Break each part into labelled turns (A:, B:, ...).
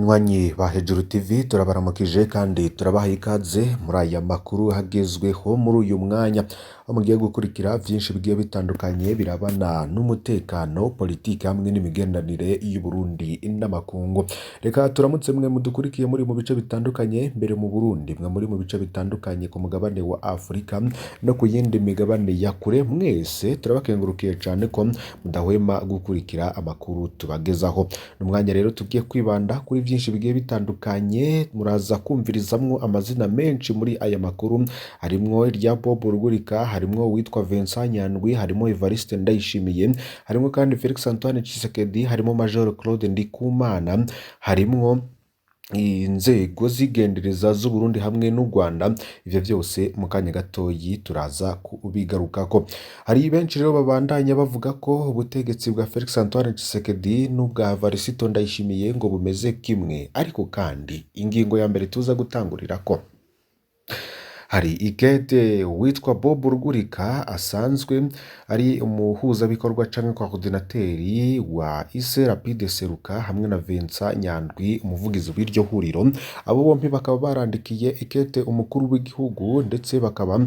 A: Banywanyi ba Hejuru TV, turabaramukije kandi turabaha ikaze muri aya makuru hagezweho muri uyu mwanya, aho mugiye gukurikira vyinshi bigiye bitandukanye birabana n'umutekano, politiki hamwe n'imigenderanire y'Uburundi n'amakungu. Reka turamutse mwe mudukurikiye muri mu bice bitandukanye mbere mu Burundi, mwe muri mu bice bitandukanye ku mugabane wa Afurika no ku yindi migabane ya kure, mwese turabakengurukiye cane ko mudahwema gukurikira amakuru tubagezaho. Ni umwanya rero tugiye kwibanda kuri vyinshi bigiye bitandukanye, muraza kumvirizamwo amazina menshi muri aya makuru, harimwo irya Bob Rugurika, harimwo uwitwa Vincent Nyandwi, harimo Evariste Ndayishimiye, harimwo kandi Felix Antoine Tshisekedi, harimo Major Claude Ndikumana, harimwo inzego z'igendereza z'Uburundi hamwe n'u Rwanda. Ivyo vyose mu kanya gatoyi turaza kubigarukako. Hari benshi rero babandanya bavuga ko ubutegetsi bwa Felix Antoine Tshisekedi n'ubwa Evariste Ndayishimiye ngo bumeze kimwe, ariko kandi ingingo ya mbere tuza gutangurirako, hari ikete witwa Bob Rugurika asanzwe ari umuhuzabikorwa canke coordinateur wa Ise Rapide Seruka hamwe na Vincent Nyandwi, umuvugizi w'iryo huriro. Abo bompi bakaba barandikiye ikete umukuru w'igihugu, ndetse bakaba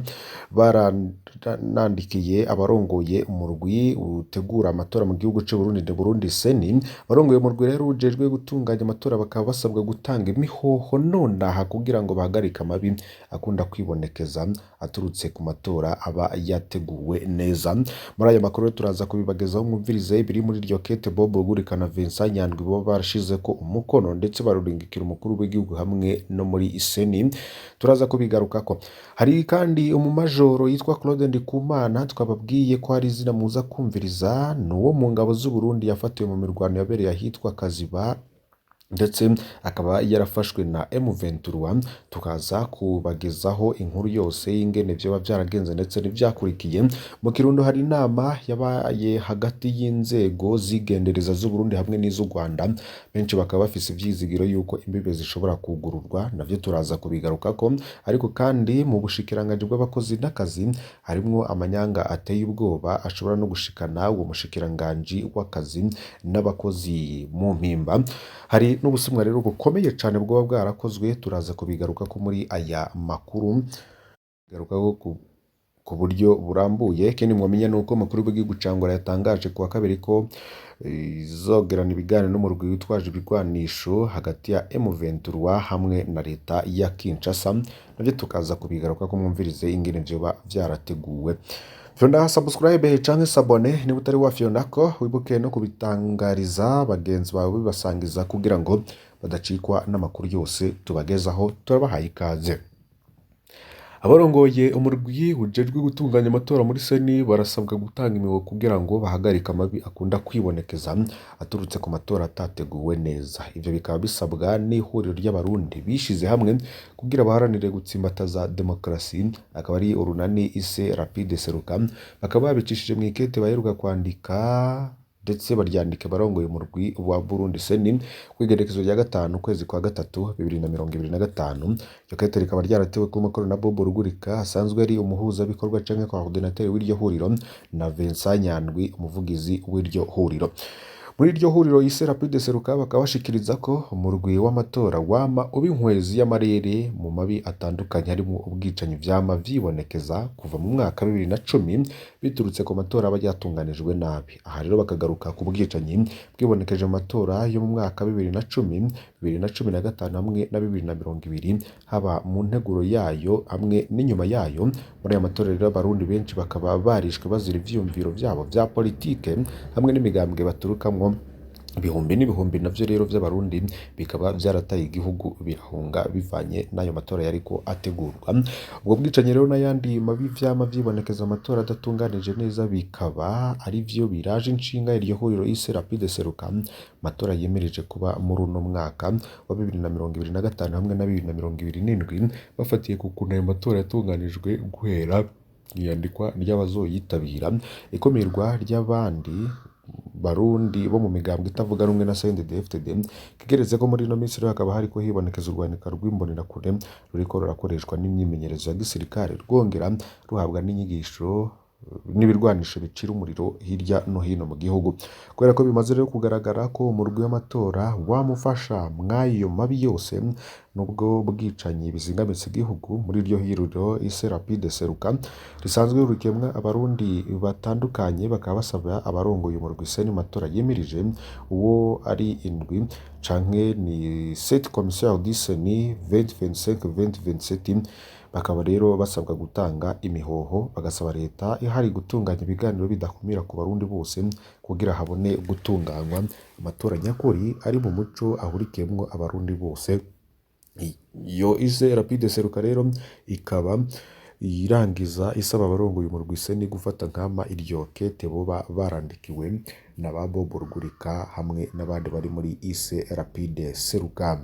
A: baranandikiye abarongoye umurwi utegura amatora mu gihugu c'u Burundi, de Burundi CENI. Abarongoye umurwi rero ujejwe gutunganya amatora bakaba basabwa gutanga imihoho nonaha kugira ngo bahagarike amabi akunda kwibonekeza aturutse ku matora aba yateguwe neza. Muri aya makuru rero turaza kubibagezaho, mwumvirize ibiri muri iryo kete Bob Rugurika na Vincent Nyandwi boba barashizeko umukono ndetse barurungikira umukuru w'igihugu hamwe no muri CENI, turaza kubigarukako. Hari kandi umumajoro yitwa Claude Ndikumana, twababwiye ko hari izina muza kumviriza, ni uwo mu ngabo z'u Burundi yafatiwe mu mirwano yabereye ahitwa Kaziba, ndetse akaba yarafashwe na M23. Tukaza kubagezaho inkuru yose y'ingene vyoba vyaragenze ndetse n'ivyakurikiye. Mu Kirundo hari inama yabaye hagati y'inzego z'igendereza z'u Burundi hamwe n'iz'u Rwanda, benshi bakaba bafise ivyizigiro yuko imbibe zishobora kugururwa, navyo turaza kubigarukako. Ariko kandi mu bushikiranganji bw'abakozi n'akazi harimwo amanyanga ateye ubwoba ashobora no gushikana uwo mushikiranganji w'akazi n'abakozi mu mpimba. Hari n'ubusumwa rero bukomeye cane bwoba bwarakozwe, turaza kubigarukako muri aya makuru, garukaho ku buryo burambuye. Ikindi mwomenya nuko umukuru w'igihugu ca Angola yatangaje kuwa kabiri ko izogerana ibiganiro n'umurwi witwaje ibigwanisho hagati ya M23 hamwe na leta ya Kinshasa, navyo tukaza kubigarukako, mwumvirize ingene vyoba vyarateguwe. Fyonda subscribe canke s'abonner niba utari wafyondako, wibuke no kubitangariza bagenzi bawe bibasangiza kugira ngo badacikwa n'amakuru yose tubagezaho. Turabahaye ikaze. Abarongoye umurwi ujejwe gutunganya amatora muri CENI barasabwa gutanga imihoho kugira ngo bahagarike amabi akunda kwibonekeza aturutse ku matora atateguwe neza. Ivyo bikaba bisabwa n'ihuriro ry'Abarundi bishize hamwe kugira baharanire gutsimbataza demokarasi, akaba ari urunani Ise Rapide Seruka. Bakaba babicishije mw'ikete baheruka kwandika, ndetse baryandika barongoye umurwi wa Burundi CENI kw'igerekezo rya 5 ukwezi kwa 3 2025. Iryo kete rikaba ryaratewe ku mukono na Bob Rugurika asanzwe ari umuhuzabikorwa canke coordinateur w'iryo huriro na Vincent Nyandwi, umuvugizi w'iryo huriro. Muri iryo huriro Ise Rapide Seruka bakaba bashikiriza ko umurwi w'amatora wama uba inkwezi y'amarere mu mabi atandukanye, harimo ubwicanyi vyama vyibonekeza kuva mu mwaka 2010 biturutse ku matora aba yatunganijwe nabi. Aha rero bakagaruka ku bwicanyi bwibonekeje mu matora yo mu mwaka 2010, 2015 hamwe na 2020, haba mu nteguro yayo hamwe n'inyuma yayo. Muri aya matora rero Abarundi benshi bakaba barishwe bazira ivyiyumviro vyabo vya politike hamwe n'imigambwe baturukamwo. Ibihumbi n'ibihumbi navyo rero vy'Abarundi bikaba vyarataye igihugu birahunga bivanye n'ayo matora yariko ategurwa. Ubwo bwicanyi rero n'ayandi mabi vyama vyibonekeza amatora adatunganije neza bikaba ari vyo biraje inshinga iryo huriro Ise Rapide Seruka, matora yimirije kuba muri uno mwaka wa 2025 hamwe na 2027, bafatiye ku kuntu ayo matora yatunganijwe guhera iyandikwa ry'abazoyitabira, ikumirwa ry'abandi Barundi bo mu migambwe itavuga rumwe na CNDD-FDD. Kigeretse ko muri ino minsi rero hakaba hariko hibonekeza urwanika rw'imbonerakure ruriko rurakoreshwa n'imyimenyerezo ya gisirikare, rwongera ruhabwa n'inyigisho n'ibirwanisho bicira umuriro hirya no hino mu gihugu. Kubera ko bimaze rero kugaragara ko umurwi w'amatora wamufasha mw'ayo mabi yose n'ubwo bwicanyi bizingamitse igihugu, muri iryo huriro Ise Rapide Seruka risanzwe rihurikiyemwo abarundi batandukanye, bakaba basaba abarongoye umurwi Seni matora yimirije uwo ari indwi canke ni sept commissaires du CENI 2025-2027, bakaba rero basabwa gutanga imihoho, bagasaba leta ihari gutunganya ibiganiro bidakumira ku barundi bose kugira habone gutunganywa amatora nyakuri ari mu muco ahurikiyemwo abarundi bose. Iyo Ise Rapide Seruka rero ikaba irangiza isaba abarongoye umurwi Seni gufata nkama iryo kete boba barandikiwe na ba Bob Rugurika hamwe n'abandi bari muri Ise Rapide Seruka.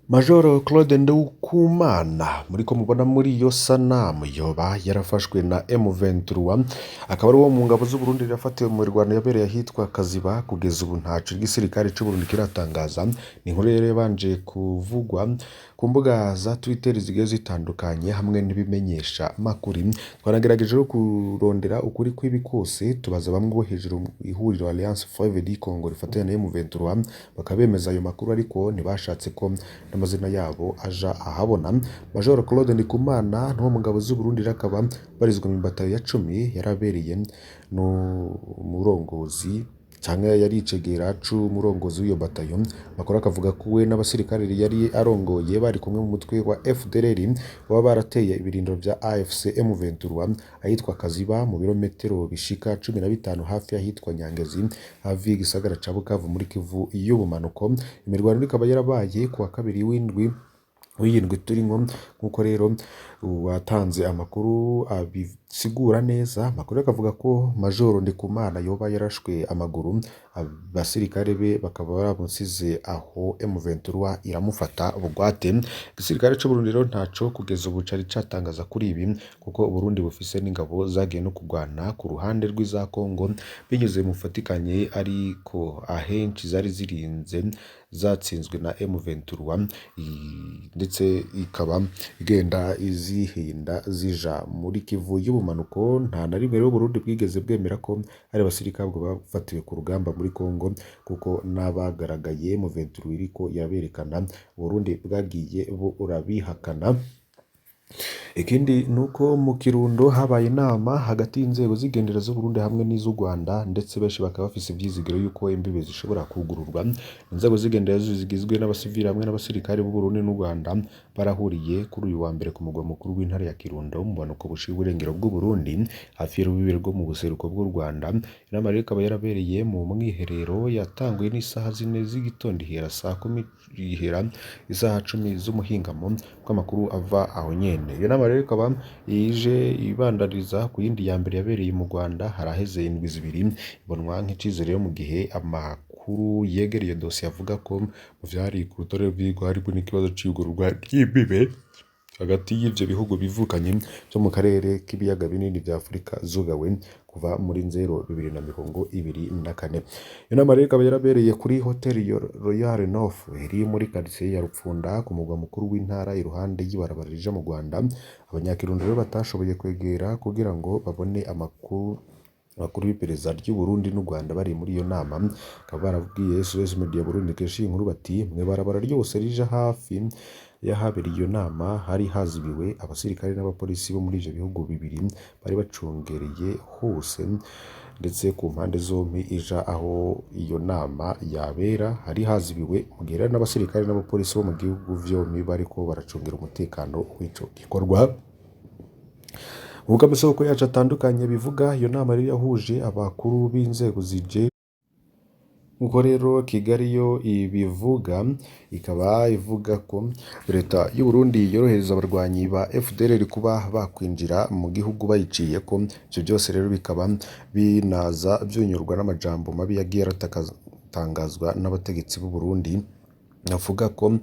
A: Majoro Claude Ndukumana muriko mubona muri iyo sanamu yoba yarafashwe na M23, akaba ari uwo mu ngabo z'Uburundi yafatiwe mu mirwano yabereye ahitwa Kaziba. Kugeza ubu ntaco igisirikare c'Uburundi kiratangaza. Ni inkuru rero yabanje kuvugwa ku mbuga za Twitter zigiye zitandukanye hamwe n'ibimenyesha makuru. Twanagerageje rero kurondera ukuri kw'ibi kose, tubaza bamwe bo hejuru ihuriro Alliance Fleuve du Congo rifatanya na M23, bakabemeza ayo makuru ariko ntibashatse ko n'amazina yabo aja ahabona. Major Claude Ndikumana n'uwo mu ngabo z'Uburundi rero akaba barizwa mu batayo ya 10 yarabereye n'umurongozi canke yari icegera c'umurongozi w'iyo batayo. Amakuru akavuga ko we n'abasirikare yari arongoye bari kumwe mu mutwe wa FDLR baba barateye ibirindiro vya AFC M23 ahitwa Kaziba mu birometero bishika 15 hafi y'ahitwa Nyangezi hafi y'igisagara ca Bukavu muri Kivu y'ubumanuko. Imirwano ikaba yarabaye kuwa kabiri w'indwi w'iyindwi turimwo, nk'uko rero uwatanze amakuru abisigura neza. Amakuru akavuga ko Majoro Ndikumana yoba yarashwe amaguru, abasirikare be bakaba baramusize aho M23 iramufata bugwate. Igisirikare c'Uburundi rero ntaco kugeza ubu cari catangaza kuri ibi, kuko Uburundi bufise n'ingabo zagiye no kurwana ku ruhande rw'iza Congo binyuze mu bufatikanye, ariko ahenshi zari zirinze zatsinzwe na M23, ndetse ikaba igenda izihinda zija muri Kivu y'ubumanuko. Nta na rimwe rero Uburundi bwigeze bwemera ko ari abasirikare bwo bafatiwe ku rugamba muri Congo, kuko n'abagaragaye M23 iriko iraberekana Uburundi bwagiye burabihakana. Ikindi nuko mu Kirundo habaye inama hagati y'inzego z'igendera z'Uburundi hamwe n'iz'u Rwanda, ndetse benshi bakaba bafise ivyizigiro yuko imbibe zishobora kugururwa. Inzego z'igendera zigizwe n'abasivili hamwe n'abasirikare b'u Burundi n'u Rwanda barahuriye kuri uyu wa mbere ku mugwa mukuru w'intara ya Kirundo mu bumanuko bushira uburengero bw'u Burundi hafi y'urubibe rwo mu buseruko bw'u Rwanda. Inama rero ikaba yarabereye mu mwiherero yatanguye n'isaha 4 z'igitondo ihera saa 10 ihera isaha 10 z'umuhingamo, kuko amakuru ava aho nyene. Iyo nama rero ikaba ije ibandariza ku yindi ya mbere yabereye mu Rwanda haraheze indwi 2, ibonwa nk'icizere mu gihe amakuru yegereye dosiye avuga ko mu vyari ku rutonde rw'ivyigwa hariko n'ikibazo c'iyugururwa ry'imbibe hagati y'ivyo bihugu bivukanye vyo mu karere k'ibiyaga binini vya Afurika zugawe kuva muri Nzero 2024. Iyo nama rero ikaba yarabereye kuri Hotel Royal North iri muri quartier ya Rupfunda ku mugwa mukuru w'intara iruhande y'ibarabara rija mu Rwanda. Abanyakirundo rero batashoboye kwegera kugira ngo babone amakuru abakuru b'iperereza ry'u Burundi n'u Rwanda bari muri iyo nama, bakaba barabwiye SOS Media Burundi kenshi iyi nkuru bati mw'ibarabara ryose rija hafi y'ahabereye iyo nama hari hazibiwe abasirikare n'abapolisi bo muri ivyo bihugu bibiri bari bacungereye hose, ndetse ku mpande zompi ija aho iyo nama yabera hari hazibiwe, mu gihe rero n'abasirikare n'abapolisi bo mu gihugu vyompi bariko baracungera umutekano w'ico gikorwa. Nk'uko amasoko yacu atandukanye bivuga, iyo nama rero yahuje abakuru b'inzego zije. Nk'uko rero Kigali yo ibivuga, ikaba ivuga ko leta y'u Burundi yorohereza abarwanyi ba FDLR kuba bakwinjira mu gihugu bayiciyeko. Ivyo byose rero bikaba binaza vyunyurwa n'amajambo mabi yagiye aratangazwa n'abategetsi b'u Burundi, avuga ko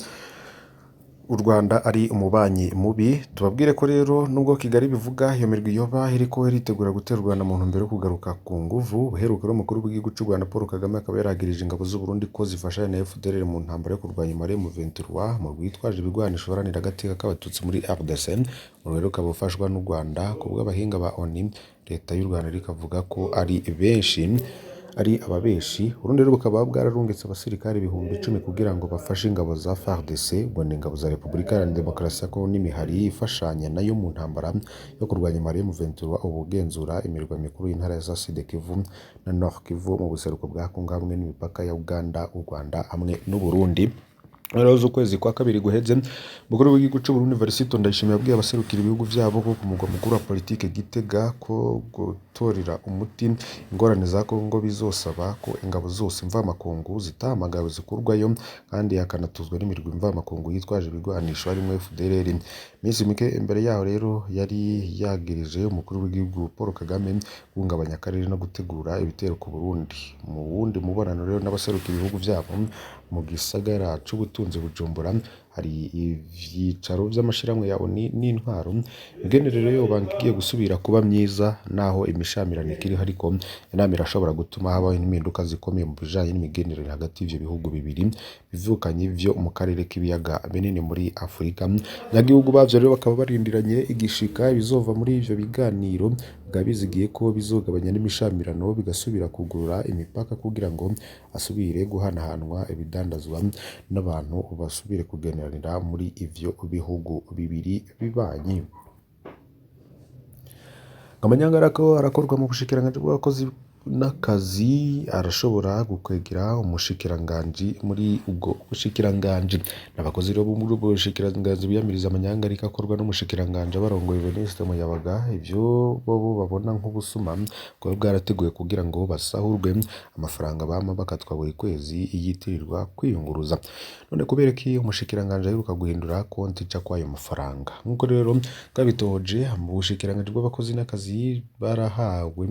A: U Rwanda ari umubanyi mubi. Tubabwire ko rero nubwo Kigali bivuga, iyo mirwi yoba iriko iritegura gutera u Rwanda mu ntumbero yo kugaruka ku nguvu. Uheruka rero umukuru w'igihugu c'u Rwanda Paul Kagame akaba yaragirije ingabo z'u Burundi ko zifashanya na FDLR mu ntambara yo kurwanya umubare M23 mu rwitwaje ibigwanisho baharanira agateka k'abatutsi muri RDC. Urwo rero rukaba rufashwa n'u Rwanda ku bw'abahinga ba ONU. Leta y'u Rwanda rero ikavuga ko ari benshi ari ababeshi. Urundi rero bukaba bwararungitse abasirikare 10,000 kugira ngo bafashe ingabo za FARDC, ubwo ni ingabo za Repubulika Iharanira Demokarasi ya Kongo n'imihari ifashanya nayo mu ntambara yo kurwanya umubare M23, ubu ugenzura imirwa mikuru y'intara za Sud Kivu na Nord Kivu mu buseruko bwa Kongo hamwe n'imipaka ya Uganda, u Rwanda hamwe n'u Burundi. Rero z'ukwezi kwa kabiri guheze, umukuru w'igihugu c'u Burundi Evariste Ndayishimiye yabwiye abaserukira ibihugu vyabo ko ku mugwa mukuru wa politike Gitega ko gutorera umuti ingorane za Kongo bizosaba ko ingabo zose mvamakungu zitahamagawe zikurwayo, kandi hakanatuzwa n'imirwi mvamakungu yitwaje ibigwanisho harimwo FDLR. Iminsi mike imbere yaho rero yari yagirije umukuru w'igihugu Paul Kagame guhungabanya akarere no gutegura ibitero ku Burundi. Mu wundi mubonano rero n'abaserukira ibihugu vyabo mu gisagara c'ubutunzi Bujumbura, hari ivyicaro vy'amashirahamwe ya ONU n'intwaro. Imigenderanire yoba igiye gusubira kuba myiza naho imishamirano ikiriho, ariko inama irashobora gutuma habaho impinduka zikomeye mu bijanye n'imigenderanire hagati y'ivyo bihugu bibiri bivukanye vyo mu karere k'ibiyaga binini muri Afurika. Abanyagihugu bavyo rero bakaba barindiranye igishika ibizova muri ivyo biganiro, bikaba bizigiye ko bizogabanya n'imishamirano, bigasubira kugurura imipaka kugira ngo asubire guhanahanwa ibidandazwa n'abantu basubire kugenderanira muri ivyo bihugu bibiri bibanyi. Amanyanga arakorwa mu bushikiranganji bw'abakozi n'akazi arashobora gukwegera umushikiranganji muri ubwo bushikiranganji. N'abakozi rero bo muri ubwo bushikiranganji biyamiriza amanyanga ariko akorwa n'umushikiranganji abarongoye Venuste Muyabaga, ivyo bobo babona nk'ubusuma bwaba bwarateguwe kugira ngo basahurwe amafaranga bama bakatwa buri kwezi yitirirwa kwiyunguruza. None kubera ko umushikiranganji aheruka guhindura konti ica kwayo mafaranga? Nk'uko rero twabitoje, mu bushikiranganji bw'abakozi n'akazi barahawe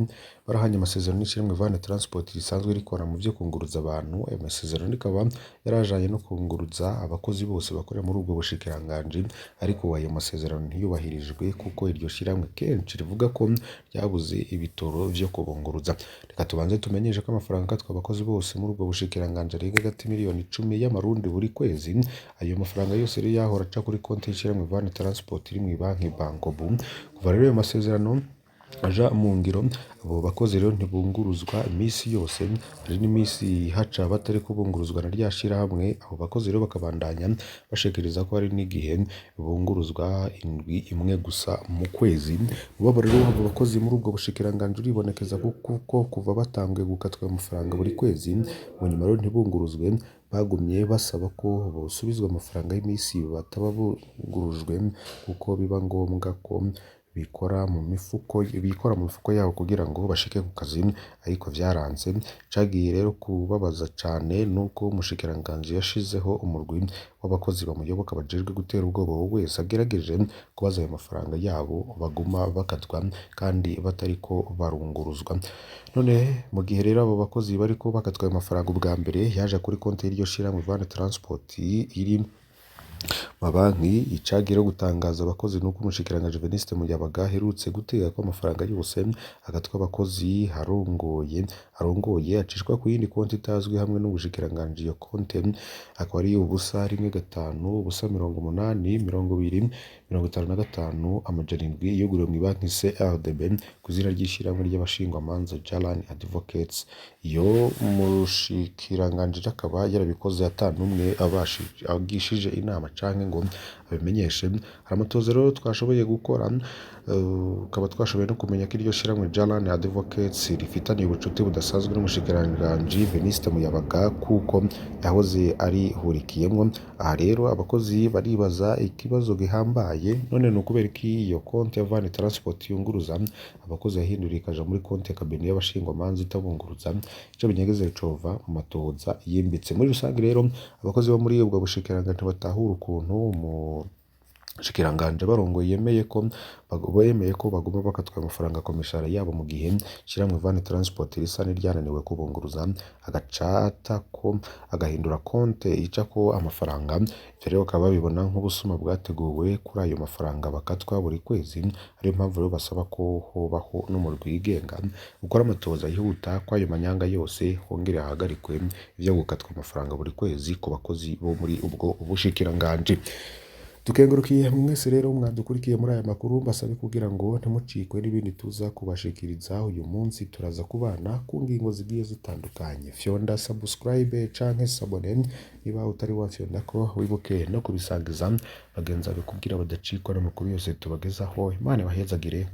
A: barahanye amasezerano n'ishirahamwe Van Transport risanzwe rikora mu vyo kunguruza abantu. Ayo masezerano rikaba yarajanye no kunguruza abakozi bose bakorera muri ubwo bushikiranganji, ariko ayo masezerano ntiyubahirijwe kuko iryo shirahamwe kenshi rivuga ko ryabuze ibitoro vyo kubunguruza. Reka tubanze tumenyeshe ko amafaranga akatwa abakozi bose muri ubwo bushikiranganji arenga hagati miliyoni 10 y'amarundi buri kwezi. Ayo mafaranga yose rero yahora aca kuri konti y'ishirahamwe Van Transport iri mw'ibanki Bancobu. Kuva rero ayo masezerano aja mu ngiro, abo bakozi rero ntibunguruzwa imisi yose, hari n'imisi haca batariko bunguruzwa na rya shirahamwe. Abo bakozi rero bakabandanya bashikiriza ko hari n'igihe bunguruzwa indwi imwe gusa mu kwezi. Umubabaro rero w'abo bakozi muri ubwo bushikiranganji uribonekeza kuko kuva batanguye gukatwa ayo mafaranga buri kwezi, mu nyuma rero ntibunguruzwe, bagumye basaba ko bosubizwa amafaranga y'imisi bataba bungurujwe, kuko biba ngombwa ko bikora mu mifuko bikora mu mifuko yabo kugira ngo bashike ku kazi, ariko vyaranse. Cagiye rero kubabaza cane nuko umushikiranganji yashizeho umurwi w'abakozi bamuyoboka bajejwe gutera ubwoba uwo wese agerageje kubaza ayo mafaranga yabo baguma bakatwa kandi batariko barunguruzwa. None mu gihe rero abo bakozi bariko bakatwa ayo mafaranga, ubwa mbere yaja kuri konti y'iryo shirahamwe Van Transport iri mabanki. Icagiye rero gutangaza abakozi nuko umushikiranganji Venuste Muyabaga aherutse gutegeka ko amafaranga yose agatwa abakozi arongoye acishwa ku yindi konti itazwi hamwe n'ubushikiranganji. Iyo konti akaba ari 015 0 80 20 55 700, yugururiwe mw'ibanki CRDB ku izina ry'ishirahamwe ry'abashingwamanza Jalan Advocates. Iyo mushikiranganji akaba yarabikoze ata n'umwe agishije inama canke ngo abimenyeshe. Hari amatohoza rero twashoboye gukora, tukaba twashoboye no kumenya ko iryo shirahamwe Jalan Advocates rifitaniye ubucuti budasanzwe n'umushikiranganji Venuste Muyabaga kuko yahoze arihurikiyemwo. Aha rero abakozi baribaza ikibazo gihambaye: none ni ukubera iki iyo konti ya Van Transport yunguruza abakozi yahinduriye ikaja muri konti ya kabine y'abashingwamanza itabunguruza? Ico binyegeze cova mu matohoza yimbitse. Muri rusange rero abakozi bo muri ubwo bushikiranganji batahura ukuntu Umushikiranganji abarongoye yemeye ko baguma bakatwa amafaranga ku mishahara yabo mu gihe ishirahamwe Van Transport risa n'iryananiwe kubunguruza, agaca atako agahindura konte icako amafaranga. Ivyo rero bakaba babibona nk'ubusuma bwateguwe kuri ayo mafaranga bakatwa buri kwezi, ariyo mpamvu rero basaba ko hobaho n'umurwi wigenga ukora amatohoza yihuta kw'ayo manyanga yose, hongere hahagarikwe ivyo gukatwa amafaranga buri kwezi ku bakozi bo muri ubwo bushikiranganji. Tukengurukiye mwese rero mwadukurikiye muri aya makuru, mbasabe kugira ngo ntimucikwe n'ibindi tuza kubashikiriza uyu munsi. Turaza kubana ku ngingo zigiye zitandukanye. Fyonda subscribe canke s'abonner niba utari wafyondako, wibuke no kubisangiza bagenzi bawe kugira badacikwa n'amakuru yose tubagezaho. Imana ibahezagire.